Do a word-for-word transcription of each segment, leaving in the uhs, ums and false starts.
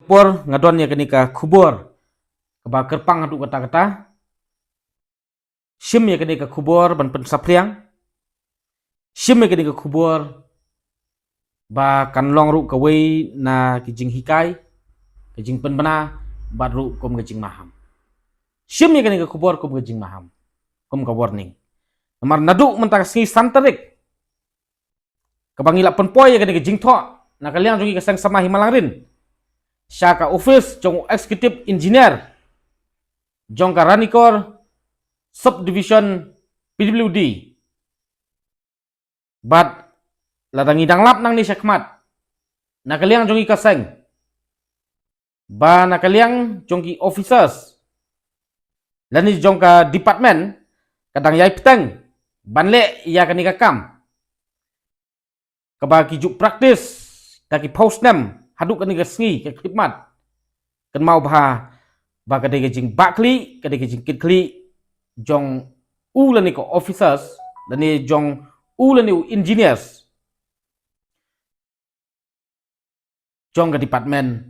por nga don ïa kane ka khubor kaba kyrpang haduh katta katta. Shim ïa kane ka khubor ban pynsaphriang. Shim ïa kane ka khubor ba kan long ruh kawei na ki jinghikai, ka jingpynbna, bad ruh kum ka jingmaham. Shim ïa kane ka khubor kum ka jingmaham, kum ka warning. Namar naduh mynta ka sngi san tarik, kaba ngi la pynpoi ïa kane ka jingthoh na ka liang jong ngi ka Seng Samla Hima Langrin sha ka office jong u executive engineer jong ka Ranikor Subdivision P W D. Bad lada ngi dang lap nangne shakhmat, na ka liang jong ngi ka seng, ba na ka liang jong ki officers lane jong ka department ka dang ïai bteng ban leh ïa kane ka kam kaba ki ju practice da ki phew snem haduh kane ka sngi ka khyllipmat. Kynmaw bha ba ka dei ka jingbakla, ka dei ka jingkitkhlieh jong u lane ka officers, lane jong u lane u engineers jong ka department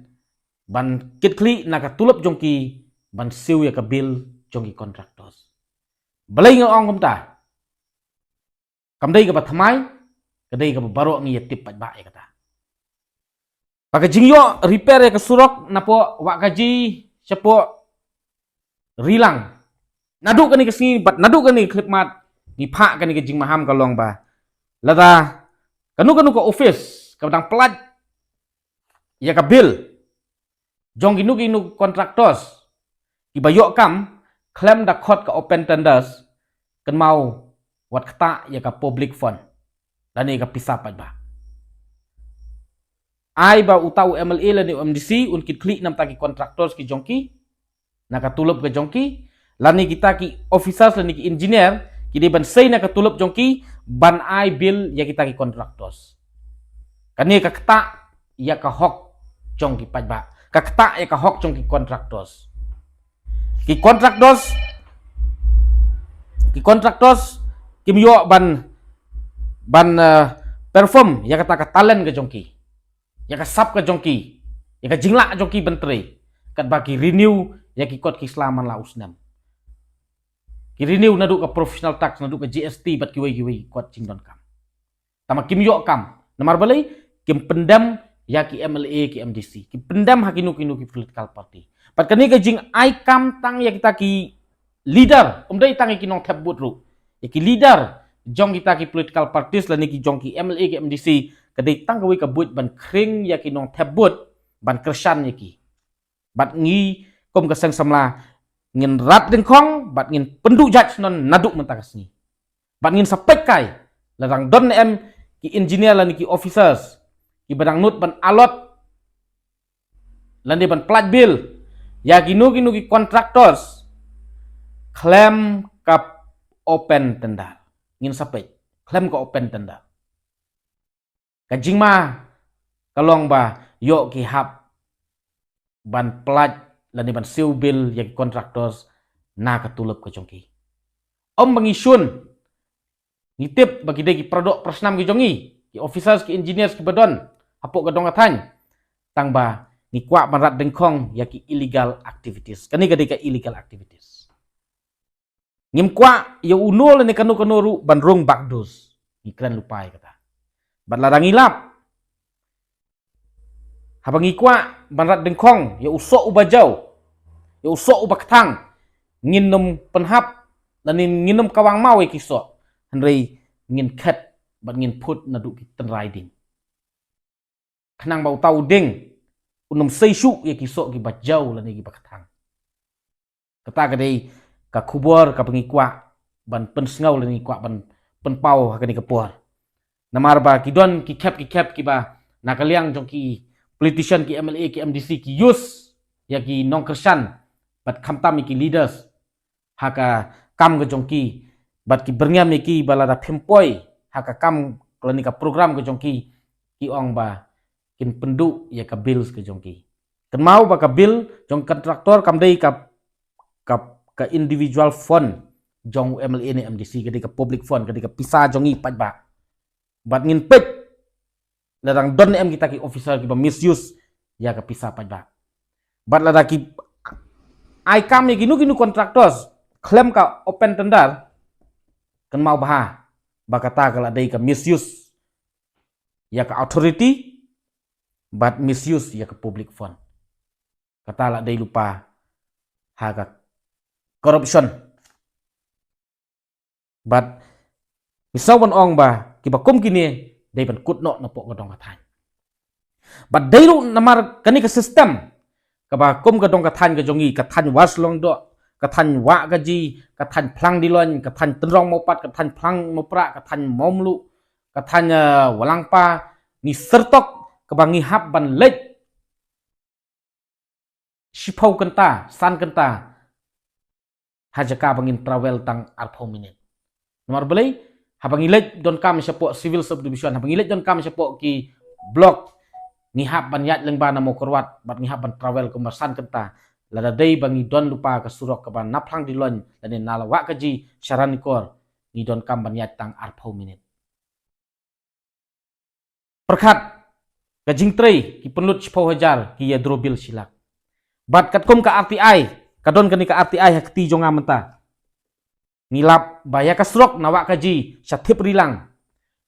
ban kitkhlieh na ka tulop jong ki ban siew ïa ka bill jong ki contractors. Balei nga ong kumta? Kam dei kaba thymmai, ka dei kaba baroh ngi ïa tip paidbah ïa kata. Ba ka jingïoh repair ïa ka surok napoh Wahkaji shapoh Rilang, naduh kane ka sngi bad naduh kane ka khyllipmat, ngi phah kane ka jingmaham ka long ba lada kano kano ka office kaba dang pynlait ïa ka bill jong kino kino contractors kiba ïoh kam khlem da khot ka open tenders, kynmaw wat ktah ïa ka public fund lane ka pisa paidbah. Ai ba uta u M L A lane u M D C un kitkhlieh namar ki contractors ki jong ki na ka tulop ka jong ki, lane kita ki officers lane ki engineer ki dei ban sei na ka tulop jong ki ban ai bill ïa kita ki contractors. Kane ka ktah ïa ka hok jong ki paidbah, ka ktah ïa ka hok jong ki contractors. Ki contractors, ki contractors kim ïoh ban, ban, eh, perform ïa kata ka talent ka jong ki, ïa ka sap ka jong ki, ïa ka jinglah jong ki ban trei, katba ki renew ïa ki kot ki sla man la u snem. Ki renew naduh ka professional tax, naduh ka G S T bad kiwei kiwei ki kot jingdonkam. Tangba kim ïoh kam. Namar balei? Kim pyndem ïa ki M L A, ki M D C, kim pyndem ha kino kino ki political party. Bad kane ka jingai kam tang ïa kita ki leader, ym dei tang ïa ki nongthep vote ruh. Ïa ki leader jong kita ki political parties lane ki jong ki M L A, ki M D C, ka dei tang kawei ka buit ban khring ïa ki nongthep vote ban kyrshan ïa ki. Bad ngi kum ka Seng Samla ngin rat dyngkhong bad ngin pynduh jait shnong naduh mynta ka sngi. Bad ngin sa peit kai lada dang don ne em ki engineer lane ki officers kiba dang nud ban allot lane ban pynlait bill ïa kino kino ki contractors khlem ka open tender. Ngin sa peit khlem ka open tender. Ka jingma ka long ba ïoh ki hap ban pynlait lane ban siew bill ïa ki contractors na ka tulop ka jong ki. Ym ba ngi shun, ngi tip ba ki dei ki paradoh parasnam ki jong ngi, ki officers, ki engineers kiba don hapoh ka dong ka thaiñ. Tangba ngi kwah ban rat dyngkhong ïa ki illegal activities. Kane ka dei ka illegal activities. Ngim kwah ïa uno lane kano kano ruh ban rung bakdus. Ngi kren lypa ïa kata. Bad lada ngi lap, haba ngi kwah ban rat dyngkhong ïa u soh uba jaw, ïa u soh uba kthang, ngin ym pynhap lane ngin ym kawang maw ïa ki soh. Hynrei ngin khet bad ngin phut naduh ki tynrai ding. Khnang ba uta u dieng un ym sei shuh ïa ki soh kiba jaw lane kiba kthang. Kata ka dei ka khubor kaba ngi kwah ban pynsngew lane ngi kwah ban pynpaw ha kane ka por. Namar ba ki don ki khep ki khep kiba na ka liang jong ki politician, ki M L A, ki M D C ki use ïa ki nongkyrshan bad khamtam ïa ki leaders ha ka kam ka jong ki, bad ki byrngem ïa ki ba lada phim poi ha ka kam lane ka program ka jong ki, ki ong ba kin pynduh ïa ka bills ka jong ki. Kynmaw ba ka bill jong contractor kam dei ka, ka, ka individual fund jong u M L A ne M D C, ka dei ka public fund, ka dei ka pisa jong ngi paidbah. Bad ngin peit lada dang don em kita ki officer kiba misuse ïa ka pisa paidbah. Bad lada ki ai kam ïa kino kino contractors khlem ka open tender, kynmaw bha ba kata ka la dei ka misuse ïa ka authority bad misuse ïa ka public fund. Kata la dei lypa ha ka corruption. Bad ngi sngew ban ong ba kiba kum kine dei ban kut noh napoh ka dong ka thaiñ. Bad dei ruh namar kane ka system kaba kum ka dong ka thaiñ ka jong ngi, ka thaiñ West Lyngdoh, ka thaiñ Wahkaji, ka thaiñ Phlang Diloin, ka thaiñ Tynrong Mawpat, ka thaiñ Phlang Mawprah, ka thaiñ Mawmluh, ka thaiñ, eh, Walangpa, ngi syrtok kaba ngi hap ban leit shiphew kynta, san kynta ha jaka ba ngin travel tang arphew minit. Namar balei? Haba ngi leit donkam shapoh civil subdivision, haba ngi leit donkam shapoh ki block, ngi hap ban ïaid lyngba na Mawkyrwat bad ngi hap ban travel kumba san kynta. Lada dei ba ngi don lypa ka surok kaba na Phlang Diloin lane na Wahkaji sha Ranikor, ngi donkam ban ïaid tang arphew minit. Pyrkhat, ka jingtrei ki pynlut shiphew hajar ki ïa draw bill shi lak. Bad katkum ka R T I, ka don kane ka R T I ha kti jong nga mynta. Ngi lap ba ïa ka surok na Wahkaji sha Thiprilang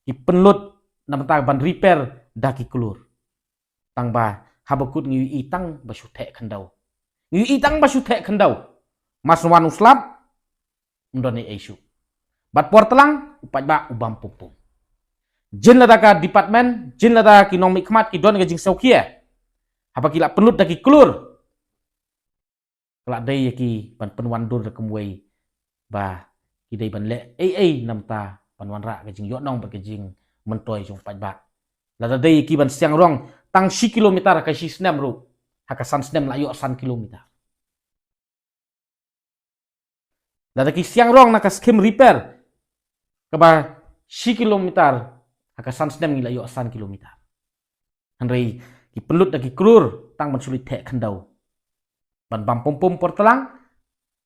ki pynlut na bynta ban repair da ki klur. Tang ba haba kut ngi ïohi tang ba shu theh khyndew. Ngi ïohi tang ba shu theh khyndew. Mas wan u slap, ym don ei ei shuh. Bad por tlang u paidbah u bam pum pum. Jin lada ka department, jin lada ki nongmihkhmat ki don ka jingsngewkhia, haba ki la pynlut da ki klur, ka la dei ïa ki ban pynwandur da kumwei ba ki dei ban leh ei ei namar ban wanrah ka jingïohnong bad ka jingmyntoi jong u paidbah. Lada dei ïa ki ban siang rong tang shi kilometer ha ka shi snem ruh, ha ka san snem la ïoh san kilometer. Lada ki siang rong na ka skim repair kaba shi kilometer, ha ka san snem ngi la ïoh san kilometer. Hynrei ki pynlut da ki klur tang ban shu leit theh khyndew, ban bam pum pum por tlang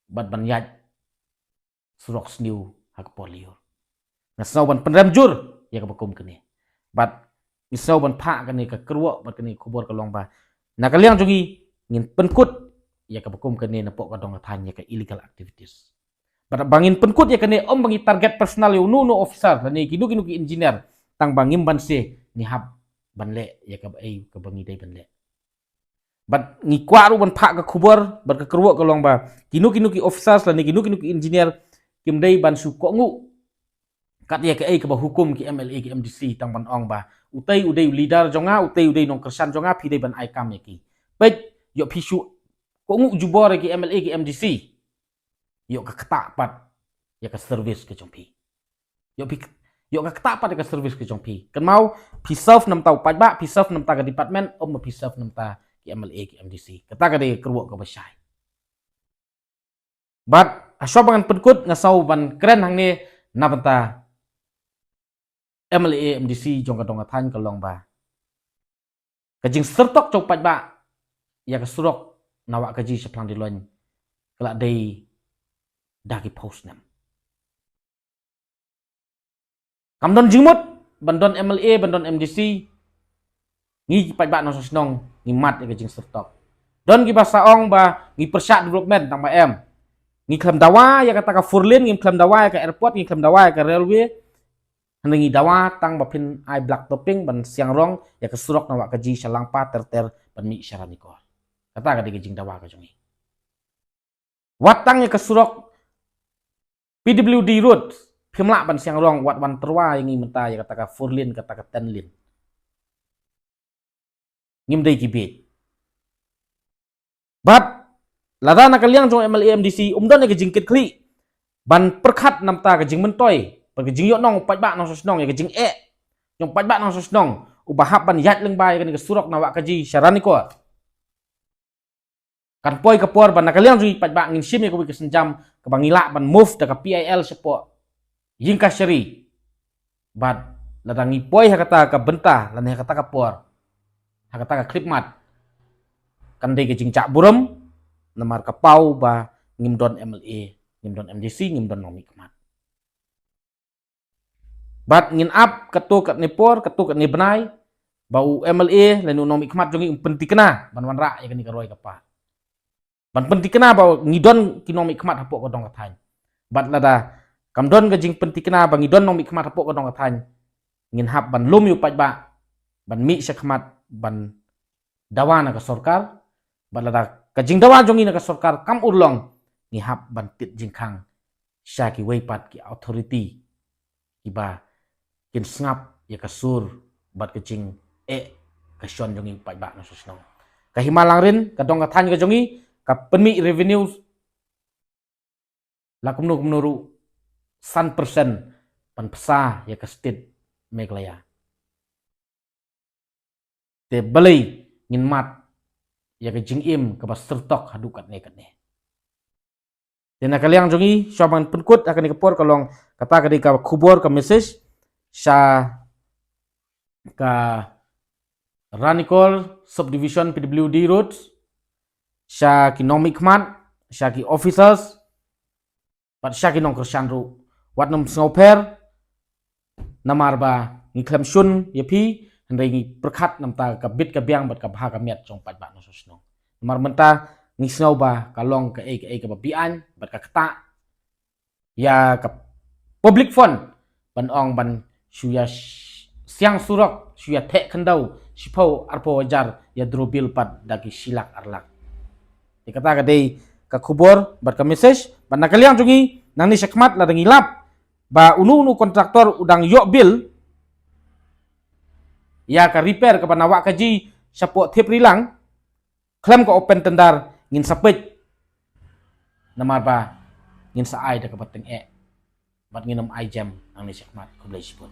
bad ban ïaid surok sniew ha ka por lyiur. Nga sngew ban pynrem jur ïa kaba kum kane. Bad ngi sngew ban phah kane ka kyrwoh bad kane ka khubor ka long ba na ka liang jong ngi ngin pynkut ïa kaba kum kane napoh ka dong ka thaiñ, ïa ka illegal activities. Bad ba ngin pynkut ïa kane ym ba ngi target personal ïa uno uno officer lane kino kino ki engineer, tang ba ngim banse ngi hap ban leh ïa kaba ei kaba ngi dei ban leh. Bad ngi kwah ruh ban phah ka khubor bad ka kyrwoh ka long ba kino kino ki officers lane kino kino ki engineer kim dei ban shu kohnguh kat ïa kaei kaba hukum ki M L A ki M D C, tang ban ong ba utei u dei u leader jong nga, utei u dei nongkyrshan jong nga, phi dei ban ai kam ïa ki. Peit, ïoh phi shu kohnguh jubor ïa ki M L A ki M D C, ïoh ka ktah pat ïa ka service ka jong phi. Ïoh phi, ïoh ka ktah pat ïa ka service ka jong phi. Kynmaw, phi serve namar u paidbah, phi serve namar ka department, ym ba phi serve namar ki M L A ki M D C. Kata ka dei ka kyrwoh kaba shai. Bad hashwa ba ngan pynkut, nga sngew ban kren hangne na bynta M L A M D C jong ka dong ka thaiñ ka long ba ka jingsyrtok jong u paidbah ïa ka surok na Wahkaji sha Phlang Diloin ka la dei da ki phew snem. Kam don jingmut ban don M L A, ban don M D C, ngi ki paidbah nongshong shnong ngi mad ïa ka jingsyrtok. Don kiba sa ong ba ngi pyrshah development, tang ba em. Ngi khlem dawa ïa kata ka four lane, ngi khlem dawa ïa ka airport, ngi khlem dawa ïa ka railway. Hynrei ngi dawa tang ba phin ai black topping ban siang rong ïa ka surok na Wahkaji sha Langpa ter ter ban mih sha Ranikor. Kata ka dei ka jingdawa ka jong ngi. Wat tang ïa ka surok P W D road phim lah ban siang rong, wat wan tyrwa ïa ngi mynta ïa kata ka four lane, kata ka ten lane. Ngim dei ki bieit. Bad lada na ka liang jong M L A M D C ym don ïa ka jingkitkhlieh ban pyrkhat namar ka jingmyntoi bad ka jingïohnong u paidbah nongshong shnong, ïa ka jingeh jong u paidbah nongshong shnong uba hap ban ïaid lyngba ïa kane ka surok na Wahkaji sha Ranikor. Kan poi ka por ba na ka liang jong ngi paidbah ngin shim ïa kawei ka sienjam kaba ngi lah ban move da ka P I L shapoh Yingkashari. Bad lada ngi poi ha kata ka bynta lane ha kata ka por, ha kata ka khyllipmat, kan dei ka jingjah burom namar ka paw ba ngim don M L A, ngim don M D C, ngim don nongmihkhmat. Bad ngin ap katto katne por, katto katne bnai ba u M L A lane u nongmihkhmat jong ngi un pynthikna ban wanrah ïa kane ka roi ka par. Ban pyntikna ba ngi don ki nongmihkhmat hapoh ka dong ka thaiñ. Bad lada kam don ka jingpyntikna ba ngi don nongmihkhmat hapoh ka dong ka thaiñ, ngin hap ban lum ïa u paidbah, ban mih shakhmat, ban dawa na ka sorkar. Bad lada ka jingdawa jong ngi na ka sorkar kam urlong, ngi hap ban tied jingkhang sha kiwei pat ki authority kiba kin sngap ïa ka sur bad ka jingeh ka shon jong ngi u paidbah nongshong shnong. Ka hima langrin, ka dong ka thaiñ ka jong ngi, ka pynmih revenue la kumno kumno ruh san percent ban pynsa ïa ka state Meghalaya. Te balei ngin mad ïa ka jingim kaba syrtok haduh katne katne. Te na ka liang jong ngi, shuwa ban pynkut ha kane ka por, ka long kata ka dei ka khubor, ka message sha ka Ranikor Subdivision P W D Road, sha ki nongmihkhmat, sha ki officers, bad sha ki nongkyrshan ruh. Wat nym sngewpher, namar ba ngi khlem shun ïa phi, hynrei ngi pyrkhat namar ka bit ka biang bad ka bha ka miat jong u paidbah nongshong shnong. Namar mynta ngi sngew ba ka long kaei kaei kaba beaiñ bad ka ktah ïa ka public fund ban ong ban shu ïa sh-, siang surok, shu ïa theh khyndew shiphew arphew hajar, ïa draw bill pat da ki shi lak ar lak. Te kata ka dei ka khubor bad ka message. Bad na ka liang jong ngi, nangne shakhmat lada ngi lap ba uno uno kontraktor u dang ïoh bill ïa ka repair kaba na Wahkaji shapoh Thiprilang, khlem ka open tender, ngin sa peit, namar ba ngin sa ai da kaba tyngeh bad ngin ym ai jem nangne shakhmat. Khublei shibun.